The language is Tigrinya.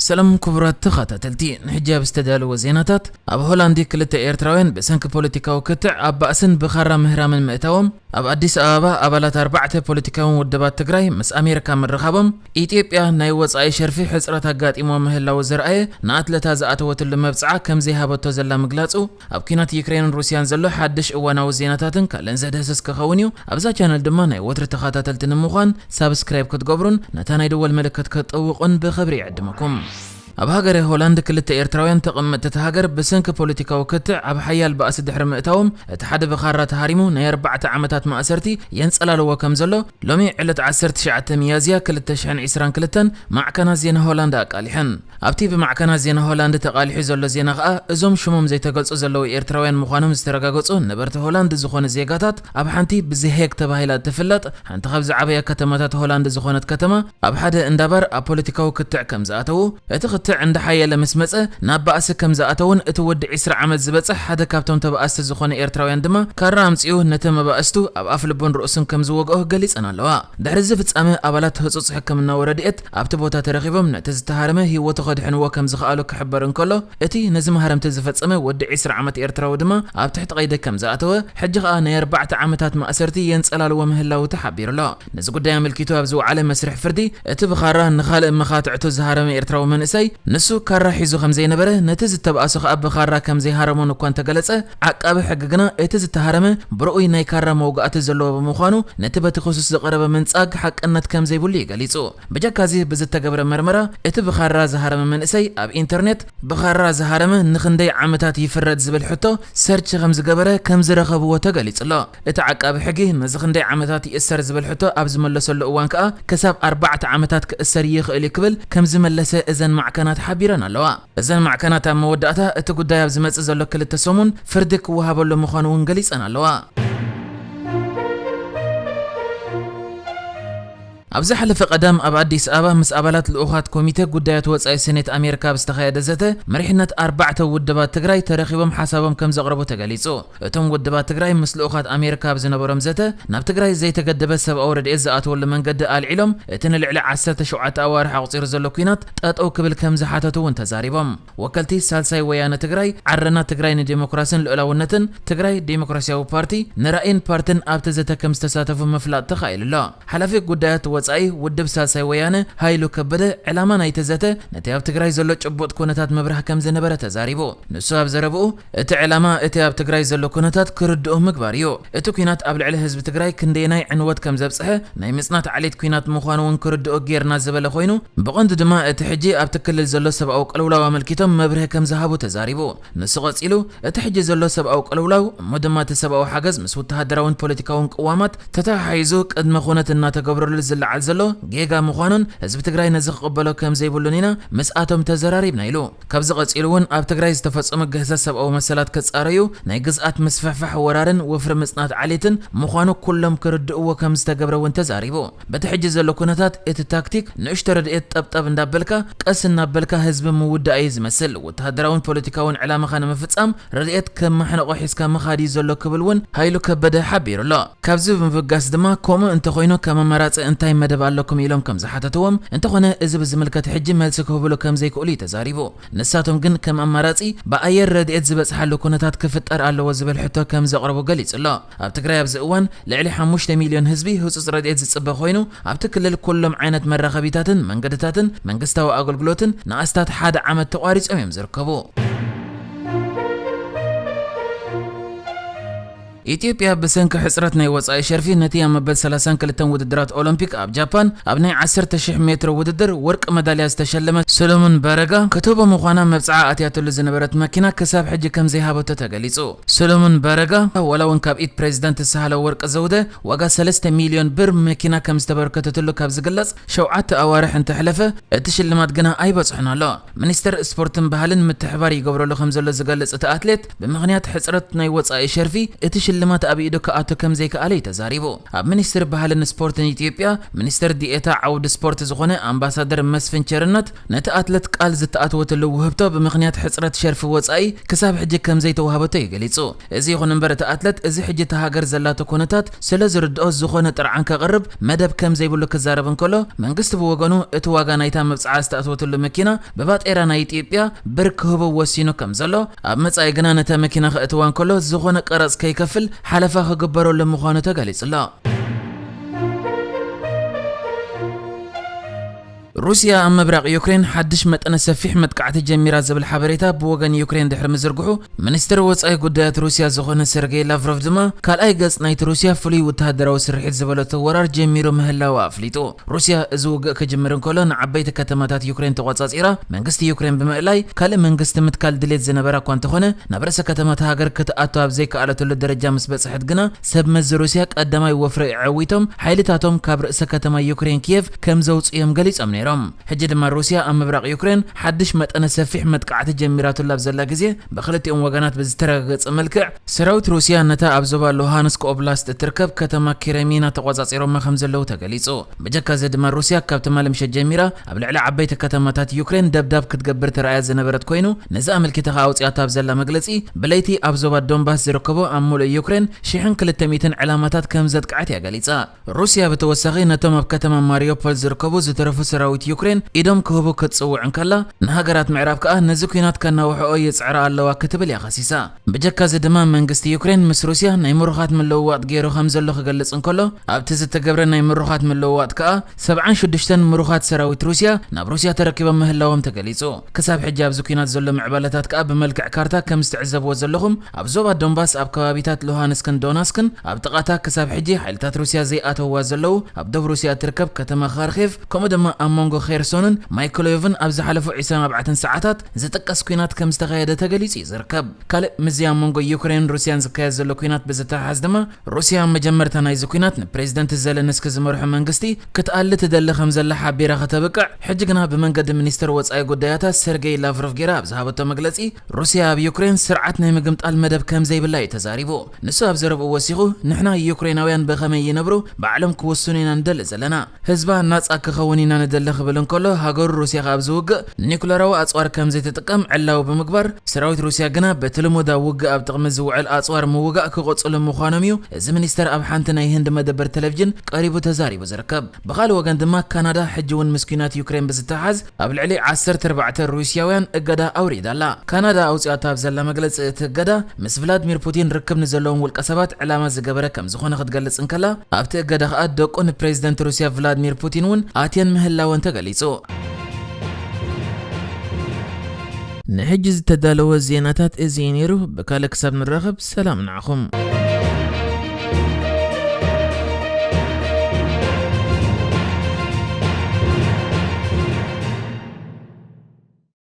ሰላም ክቡራት ተኸታተልቲ፣ ንሕጂ ኣብ ዝተዳለወ ዜናታት፣ ኣብ ሆላንድ ክልተ ኤርትራውያን ብሰንኪ ፖለቲካዊ ክትዕ ኣብ ባእስን ብኻራ ምህራምን ምእታዎም፣ ኣብ ኣዲስ ኣበባ ኣባላት ኣርባዕተ ፖለቲካውን ውድባት ትግራይ ምስ ኣሜሪካ ምርኻቦም፣ ኢትዮጵያ ናይ ወጻኢ ሸርፊ ሕጽረት ኣጋጢሞ ምህላው ዘርኣየ ንኣትለታ ዝኣተወትሉ መብጽዓ ከም ዘይሃበቶ ዘላ ምግላጹ፣ ኣብ ኲናት ዩክሬንን ሩስያን ዘሎ ሓድሽ እዋናዊ ዜናታትን ካልእን ዘድህስስ ክኸውን እዩ። ኣብዛ ቻነል ድማ ናይ ወትሪ ተኸታተልቲ ንምዃን ሳብስክራይብ ክትገብሩን ነታ ናይ ደወል ምልክት ክትጠውቑን ብኽብሪ ይዕድመኩም። ኣብ ሃገረ ሆላንድ ክልተ ኤርትራውያን ተቐመጥቲ እታ ሃገር ብሰንኪ ፖለቲካዊ ክትዕ ኣብ ሓያል ባእሲ ድሕሪ ምእታዎም፣ እቲ ሓደ ብኻራ ተሃሪሙ ናይ ኣርባዕተ ዓመታት ማእሰርቲ የንጸላልዎ ከም ዘሎ ሎሚ ዕለት ዓሰርተ ትሽዓተ ሚያዝያ ክልተ ሽሕን ዕስራን ክልተን ማዕከናት ዜና ሆላንድ ኣቃሊሐን። ኣብቲ ብማዕከናት ዜና ሆላንድ ተቓሊሑ ዘሎ ዜና ከኣ፣ እዞም ሽሞም ዘይተገልጹ ዘለዉ ኤርትራውያን ምዃኖም ዝተረጋገጹ ነበርቲ ሆላንድ ዝኾኑ ዜጋታት፣ ኣብ ሓንቲ ብዘ ሄግ ተባሂላ እትፍለጥ ሓንቲ ካብ ዝዓበያ ከተማታት ሆላንድ ዝኾነት ከተማ፣ ኣብ ሓደ እንዳ ባር ኣብ ፖለቲካዊ ክትዕ ከም ዝኣተዉ፣ እቲ ክትዕ እንዳሓየለ ምስ መጸ ናብ ባእሲ ከም ዝኣተዉን እቲ ወዲ ዕስራ ዓመት ዝበጽሕ ሓደ ካብቶም ተባኣስቲ ዝኾነ ኤርትራውያን ድማ ካራ ኣምጺኡ ነቲ መባእስቱ ኣብ ኣፍ ልቡን ርእሱን ከም ዝወግኦ ገሊጸን ኣለዋ። ድሕሪ እዚ ፍጻመ ኣባላት ህጹጽ ሕክምናዊ ረድኤት ኣብቲ ቦታ ተረኺቦም ነቲ ዝተሃረመ ህይወቱ ከድሕንዎ ከም ዝኸኣሉ ክሕበር እንከሎ፣ እቲ ነዚ ማህረምቲ ዝፈጸመ ወዲ ዕስራ ዓመት ኤርትራዊ ድማ ኣብ ትሕቲ ቀይዲ ከም ዝኣተወ፣ ሕጂ ኸኣ ናይ ኣርባዕተ ዓመታት ማእሰርቲ የንጸላልዎ ምህላዉ ተሓቢሩ ኣሎ። ነዚ ጉዳይ ኣመልኪቱ ኣብ ዝወዓለ መስርሕ ፍርዲ፣ እቲ ብኻራ ንኻልእ መኻትዕቱ ዝሃረመ ኤርትራዊ መንእሰይ፣ ንሱ ካራ ሒዙ ከም ዘይነበረ፣ ነቲ ዝተባእሶ ኸኣ ብኻራ ከም ዘይሃረሞን እኳ እንተገለጸ፣ ዓቃቢ ሕጊ ግና እቲ ዝተሃረመ ብርኡይ ናይ ካራ መውጋእቲ ዘለዎ ብምዃኑ፣ ነቲ በቲ ክሱስ ዝቐረበ ምንጻግ ሓቅነት ከም ዘይብሉ እዩ ገሊጹ። ብጀካዚ ብዝተገብረ መርመራ፣ እቲ ብኻራ ዝሃረመ መንእሰይ ኣብ ኢንተርኔት ብኻራ ዝሃረመ ንኽንደይ ዓመታት ይፍረድ ዝብል ሕቶ ሰርች ከም ዝገበረ ከም ዝረኸብዎ ተገሊጹ ኣሎ። እቲ ዓቃቢ ሕጊ ነዚ ክንደይ ዓመታት ይእሰር ዝብል ሕቶ ኣብ ዝመለሰሉ እዋን ከኣ ክሳብ ኣርባዕተ ዓመታት ክእሰር ይኽእል እዩ ክብል ከም ዝመለሰ እዘን ማዕከናት ሓቢረን ኣለዋ። እዘን ማዕከናት ኣብ መወዳእታ እቲ ጉዳይ ኣብ ዝመጽእ ዘሎ ክልተ ሰሙን ፍርዲ ክወሃበሉ ምዃኑ እውን ገሊጸን ኣለዋ። ኣብ ዝሓለፈ ቀዳም ኣብ ኣዲስ ኣበባ ምስ ኣባላት ልኡኻት ኮሚተ ጉዳያት ወጻኢ ሴኔት ኣሜሪካ ኣብ ዝተኻየደ ዘተ፣ መሪሕነት ኣርባዕተ ውድባት ትግራይ ተረኺቦም ሓሳቦም ከም ዘቕረቡ ተገሊጹ። እቶም ውድባት ትግራይ ምስ ልኡኻት ኣሜሪካ ኣብ ዝነበሮም ዘተ፣ ናብ ትግራይ ዘይተገደበ ሰብኣዊ ረድኤት ዝኣተወሉ መንገዲ ኣልዒሎም፣ እቲ ንልዕሊ ዓሰርተ ሸውዓተ ኣዋርሕ ኣቑጺሩ ዘሎ ኲናት ጠጠው ክብል ከም ዝሓተቱ እውን ተዛሪቦም። ወከልቲ ሳልሳይ ወያነ ትግራይ፣ ዓረና ትግራይ ንዴሞክራስን ልኡላውነትን፣ ትግራይ ዴሞክራሲያዊ ፓርቲ፣ ንራእይን ፓርትን ኣብቲ ዘተ ከም ዝተሳተፉ ምፍላጥ ተኻኢሉ ኣሎ። ሓላፊ ጉዳያት ወጻኢ ውድብ ሳልሳይ ወያነ ሃይሉ ከበደ፣ ዕላማ ናይቲ ዘተ ነቲ ኣብ ትግራይ ዘሎ ጭቡጥ ኩነታት ምብራህ ከም ዝነበረ ተዛሪቡ። ንሱ ኣብ ዘረብኡ፣ እቲ ዕላማ እቲ ኣብ ትግራይ ዘሎ ኩነታት ክርድኡ ምግባር እዩ። እቲ ኲናት ኣብ ልዕሊ ህዝቢ ትግራይ ክንደየናይ ዕንወት ከም ዘብጽሐ፣ ናይ ምጽናት ዓሌት ኲናት ምዃኑ እውን ክርድኡ ጌርና ዝበለ ኮይኑ፣ ብቐንዱ ድማ እቲ ሕጂ ኣብቲ ክልል ዘሎ ሰብኣዊ ቅልውላው ኣመልኪቶም መብርሂ ከም ዝሃቡ ተዛሪቡ። ንሱ ቀጺሉ፣ እቲ ሕጂ ዘሎ ሰብኣዊ ቅልውላው እሞ ድማ እቲ ሰብኣዊ ሓገዝ ምስ ወተሃደራውን ፖለቲካውን ቅዋማት ተተሓሒዙ ቅድመ ኩነት እናተገብረሉ ዝለዓል ዘሎ ጌጋ ምዃኑን ህዝቢ ትግራይ ነዚ ክቕበሎ ከም ዘይብሉን ኢና ምስኣቶም ተዘራሪብና ኢሉ። ካብዚ ቀጺሉ እውን ኣብ ትግራይ ዝተፈጸሙ ግህሰት ሰብኣዊ መሰላት ክጻረዩ ናይ ግዝኣት ምስፍሕፋሕ ወራርን ወፍሪ ምጽናት ዓሌትን ምዃኑ ኩሎም ክርድእዎ ከም ዝተገብረ እውን ተዛሪቡ። በቲ ሕጂ ዘሎ ኩነታት እቲ ታክቲክ ንእሽቶ ረድኤት ጠብጠብ እንዳበልካ ቀስ እናበልካ ህዝቢ ምውዳእ እዩ ዝመስል። ወተሃደራውን ፖለቲካውን ዕላማኻ ንምፍጻም ረድኤት ከም ማሕነቆ ሒዝካ ምኻድ እዩ ዘሎ ክብል እውን ሃይሉ ከበደ ሓቢሩ ኣሎ። ካብዚ ብምብጋስ ድማ ከምኡ እንተኾይኑ ከም ኣማራጺ እንታይ መደብ ኣለኩም ኢሎም ከም ዝሓተትዎም፣ እንተኾነ እዚ ብዝምልከት ሕጂ መልሲ ክህብሉ ከም ዘይክእሉ እዩ ተዛሪቡ። ንሳቶም ግን ከም ኣማራጺ ብኣየር ረድኤት ዝበጽሓሉ ኩነታት ክፍጠር ኣለዎ ዝብል ሕቶ ከም ዘቕረቡ ገሊጹ ኣሎ። ኣብ ትግራይ ኣብዚ እዋን ልዕሊ ሓሙሽተ ሚልዮን ህዝቢ ህጹጽ ረድኤት ዝጽበ ኮይኑ፣ ኣብቲ ክልል ኩሎም ዓይነት መራኸቢታትን መንገድታትን መንግስታዊ ኣገልግሎትን ንኣስታት ሓደ ዓመት ተቋሪጾም እዮም ዝርከቡ። ኢትዮጵያ ብሰንኪ ሕጽረት ናይ ወጻኢ ሸርፊ ነቲ ኣብ መበል ሰላሳን ክልተን ውድድራት ኦሎምፒክ ኣብ ጃፓን ኣብ ናይ ዓሰርተ ሺሕ ሜትሮ ውድድር ወርቂ መዳልያ ዝተሸለመ ሰሎሞን በረጋ ክትህቦ ምዃና መብጽዓ ኣትያትሉ ዝነበረት መኪና ክሳብ ሕጂ ከም ዘይሃበቶ ተገሊጹ። ሰሎሞን በረጋ ዋላ እውን ካብ ኢድ ፕሬዚዳንት ሳህለ ወርቂ ዘውደ ዋጋ ሰለስተ ሚልዮን ብር መኪና ከም ዝተበርከተትሉ ካብ ዝግለጽ ሸውዓተ ኣዋርሕ እንተሕለፈ፣ እቲ ሽልማት ግና ኣይበጽሖን ኣሎ። ሚኒስተር ስፖርትን ባህልን ምትሕባር ይገብረሉ ከም ዘሎ ዝገልጽ እቲ ኣትሌት፣ ብምኽንያት ሕጽረት ናይ ወጻኢ ሸርፊ እቲ ሽልማት ኣብ ኢዱ ክኣቱ ከም ዘይከኣለ እዩ ተዛሪቡ። ኣብ ሚኒስትሪ ባህልን ስፖርትን ኢትዮጵያ ሚኒስትር ዲኤታ ዓውዲ ስፖርት ዝኾነ ኣምባሳደር መስፍን ቸርነት፣ ነቲ ኣትለት ቃል ዝተኣተወትሉ ውህብቶ ብምኽንያት ሕጽረት ሸርፊ ወጻኢ ክሳብ ሕጂ ከም ዘይተዋህበቶ እዩ ገሊጹ። እዚ ይኹን እምበር፣ እቲ ኣትለት እዚ ሕጂ እታ ሃገር ዘላቶ ኩነታት ስለ ዝርድኦ፣ ዝኾነ ጥርዓን ከቕርብ መደብ ከም ዘይብሉ ክዛረብ እንከሎ፣ መንግስቲ ብወገኑ እቲ ዋጋ ናይታ መብጽዓ ዝተኣተወትሉ መኪና ብባጤራ ናይ ኢትዮጵያ ብር ክህቦ ወሲኑ ከም ዘሎ፣ ኣብ መጻኢ ግና ነታ መኪና ከእትዋ እንከሎ ዝኾነ ቀረጽ ከይከፍል ሓለፋ ክግበረሉ ምዃኑ ተገሊጹ ኣሎ። ሩስያ ኣብ ምብራቕ ዩክሬን ሓድሽ መጠነ ሰፊሕ መጥቃዕቲ ጀሚራ ዝብል ሓበሬታ ብወገን ዩክሬን ድሕሪ ምዝርግሑ፣ ሚኒስትር ወጻኢ ጉዳያት ሩስያ ዝኾነ ሰርጌይ ላቭሮቭ ድማ፣ ካልኣይ ገጽ ናይቲ ሩስያ ፍሉይ ወተሃደራዊ ስርሒት ዝበለቶ ወራር ጀሚሩ ምህላው ኣፍሊጡ። ሩስያ እዚ ውግእ ክጅምር እንከሎ ንዓበይቲ ከተማታት ዩክሬን ተቖጻጺራ፣ መንግስቲ ዩክሬን ብምእላይ ካልእ መንግስቲ ምትካል ድሌት ዝነበራ እኳ እንተኾነ፣ ናብ ርእሰ ከተማታት ሃገር ክትኣቱ ኣብ ዘይከኣለትሉ ደረጃ ምስ በጽሐት ግና፣ ሰብ መዚ ሩስያ ቀዳማይ ወፍሪ ኣዐዊቶም ሓይልታቶም ካብ ርእሰ ከተማ ዩክሬን ኪየቭ ከም ዘውጽኡ እዮም ገሊጾም ነይሮም። ሕጂ ድማ ሩስያ ኣብ ምብራቕ ዩክሬን ሓድሽ መጠነ ሰፊሕ መጥቃዕቲ ጀሚራትሉ ኣብ ዘላ ግዜ፣ ብክልቲኦም ወገናት ብዝተረጋገጸ መልክዕ ሰራዊት ሩስያ ነታ ኣብ ዞባ ሉሃንስክ ኦብላስት እትርከብ ከተማ ኪረሚና ተቖጻጺሮማ ከም ዘለዉ ተገሊጹ። ብጀካ እዚ ድማ ሩስያ ካብ ትማሊ ምሸት ጀሚራ ኣብ ልዕሊ ዓበይቲ ከተማታት ዩክሬን ደብዳብ ክትገብር ተራእያ ዝነበረት ኮይኑ፣ ነዚ ኣመልኪታ ከኣ ኣውጺኣቶ ኣብ ዘላ መግለጺ፣ ብለይቲ ኣብ ዞባ ዶንባስ ዝርከቡ ኣብ ሙሉእ ዩክሬን ሽሕን ክልተ ሚእትን ዕላማታት ከም ዘጥቅዐት እያ ገሊጻ። ሩስያ ብተወሳኺ ነቶም ኣብ ከተማ ማሪዮፖል ዝርከቡ ዝተረፉ ሰራዊት ዩክሬን ኢዶም ክህቡ ክትጽውዕ እንከላ፣ ንሃገራት ምዕራብ ከኣ ነዚ ኲናት ከናውሕኦ ይጽዕራ ኣለዋ ክትብል እያ ከሲሳ። ብጀካዚ ድማ መንግስቲ ዩክሬን ምስ ሩስያ ናይ ምሩኻት ምልውዋጥ ገይሩ ከም ዘሎ ክገልጽ እንከሎ፣ ኣብቲ ዝተገብረ ናይ ምሩኻት ምልውዋጥ ከኣ ሰብዓን ሽዱሽተን ምሩኻት ሰራዊት ሩስያ ናብ ሩስያ ተረኪቦም ምህላዎም ተገሊጹ። ክሳብ ሕጂ ኣብዚ ኲናት ዘሎ ምዕባለታት ከኣ ብመልክዕ ካርታ ከም ዝተዕዘብዎ ዘለኹም፣ ኣብ ዞባ ዶንባስ ኣብ ከባቢታት ሉሃንስክን ዶናስክን ኣብ ጥቓታ ክሳብ ሕጂ ሓይልታት ሩስያ ዘይኣተውዋ ዘለዉ፣ ኣብ ደቡብ ሩስያ እትርከብ ከተማ ካርኬቭ፣ ከምኡ ድማ ኣብ መንጎ ኼርሶንን ማይኮሎዮቭን ኣብ ዝሓለፉ ዕስራን ኣርባዕተን ሰዓታት ዝጥቀስ ኲናት ከም ዝተኻየደ ተገሊጹ እዩ ዝርከብ። ካልእ ምስዚ ኣብ መንጎ ዩክሬንን ሩስያን ዝካየድ ዘሎ ኲናት ብዝተሓሓዝ ድማ፣ ሩስያ ኣብ መጀመርታ ናይዚ ኲናት ንፕሬዚደንት ዘለንስኪ ዝመርሖ መንግስቲ ክትኣሊ ትደሊ ከም ዘላ ሓቢራ ከተብቅዕ፣ ሕጂ ግና ብመንገዲ ሚኒስትር ወጻኢ ጉዳያታ ሰርጌይ ላቭሮቭ ጌራ ኣብ ዝሃበቶ መግለጺ፣ ሩስያ ኣብ ዩክሬን ስርዓት ናይ ምግምጣል መደብ ከም ዘይብላ እዩ ተዛሪቡ። ንሱ ኣብ ዘረብኡ ወሲኹ፣ "ንሕና ዩክሬናውያን ብኸመይ ይነብሩ ባዕሎም ክውስኑ ኢና ንደሊ ዘለና። ህዝባ ናጻ ክኸውን ኢና ንደሊ" ክብል እንከሎ፣ ሃገሩ ሩስያ ከኣ ኣብዚ ውግእ ኒኩለራዊ ኣጽዋር ከም ዘይትጥቀም ዕላዊ ብምግባር፣ ሰራዊት ሩስያ ግና በቲ ልሙድ ኣብ ውግእ ኣብ ጥቕሚ ዝውዕል ኣጽዋር ምውጋእ ክቕጽሉ ምዃኖም እዩ እዚ ሚኒስተር ኣብ ሓንቲ ናይ ህንዲ መደበር ቴሌቪዥን ቀሪቡ ተዛሪቡ ዝርከብ። ብኻልእ ወገን ድማ፣ ካናዳ ሕጂ እውን ምስ ኲናት ዩክሬን ብዝተሓሓዝ ኣብ ልዕሊ ዓሰርተ ኣርባዕተ ሩስያውያን እገዳ ኣውሪዳ ኣላ። ካናዳ ኣውጺኣቶ ኣብ ዘላ መግለጺ፣ እቲ እገዳ ምስ ቭላድሚር ፑቲን ርክብ ንዘለዎም ውልቀ ሰባት ዕላማ ዝገበረ ከም ዝኾነ ክትገልጽ እንከላ፣ ኣብቲ እገዳ ከኣ ደቁ ንፕሬዚደንት ሩስያ ቭላድሚር ፑቲን እውን ኣትየን ምህላወን ተገሊጹ። ንሕጂ ዝተዳለወ ዜናታት እዚ እዩ ነይሩ። ብካልእ ክሳብ ንራኸብ፣ ሰላም ንዓኹም።